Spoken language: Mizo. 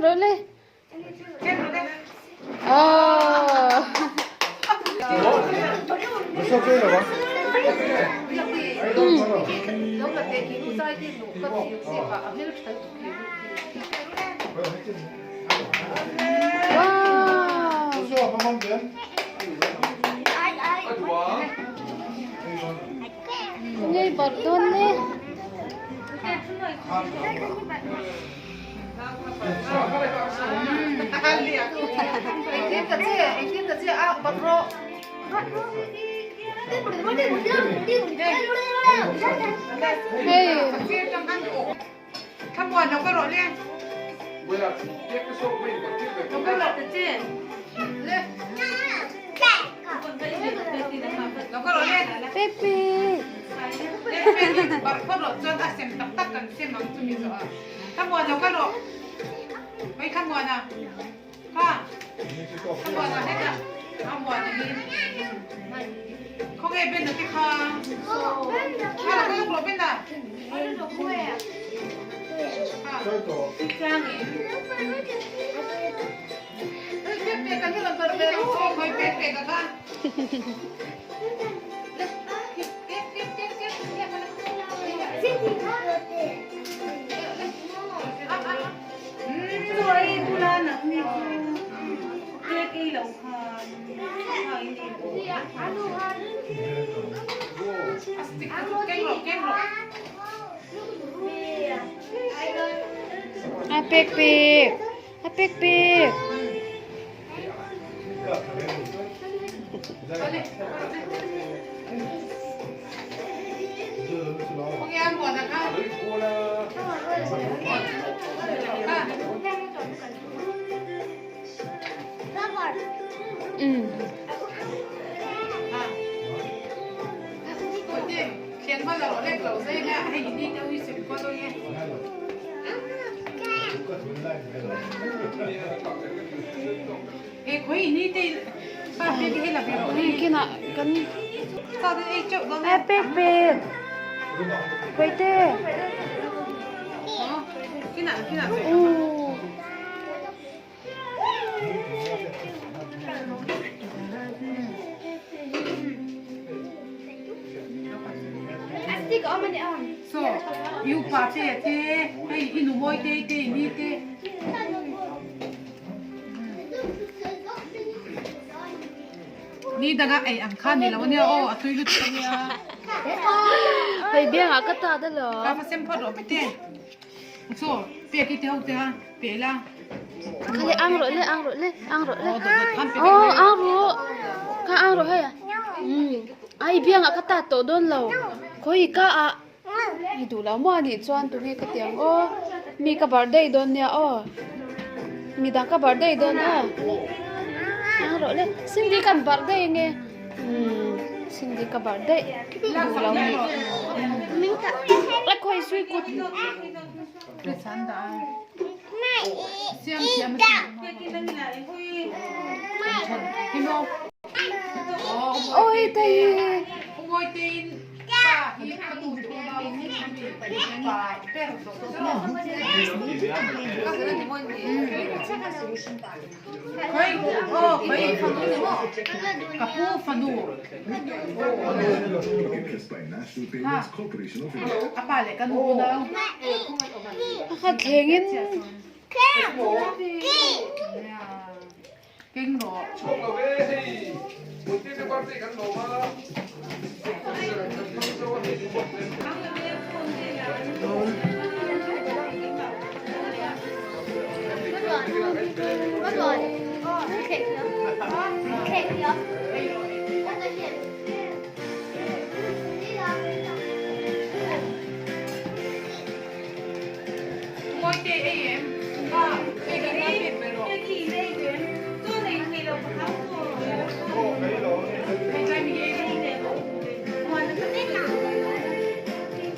rawh le. Aww. Wow. Ngei bawrh dawn le. Hei. Pepe. A pek pek. A pek pek. Kinah kan A pek pek. Kuaite. U. Hei biangah ka tat alawm. Khale ang rawh le ang rawh le ang rawh le. Aw ang rawh. Kha ang rawh hei. Ai biangah ka tat tawh dawn lo. Khawi ka ah. I duh lo maw anih chuan tunge ka ti ang aw. Mi ka barh daih dawn nia aw. Mi dang ka barh daih dawn aw. Ang rawh le. Cindy kan barh daih nge. Cindy ka barh daih. Duh lo ni. A khawi sui kut. Oi thei. Pakhat thleng in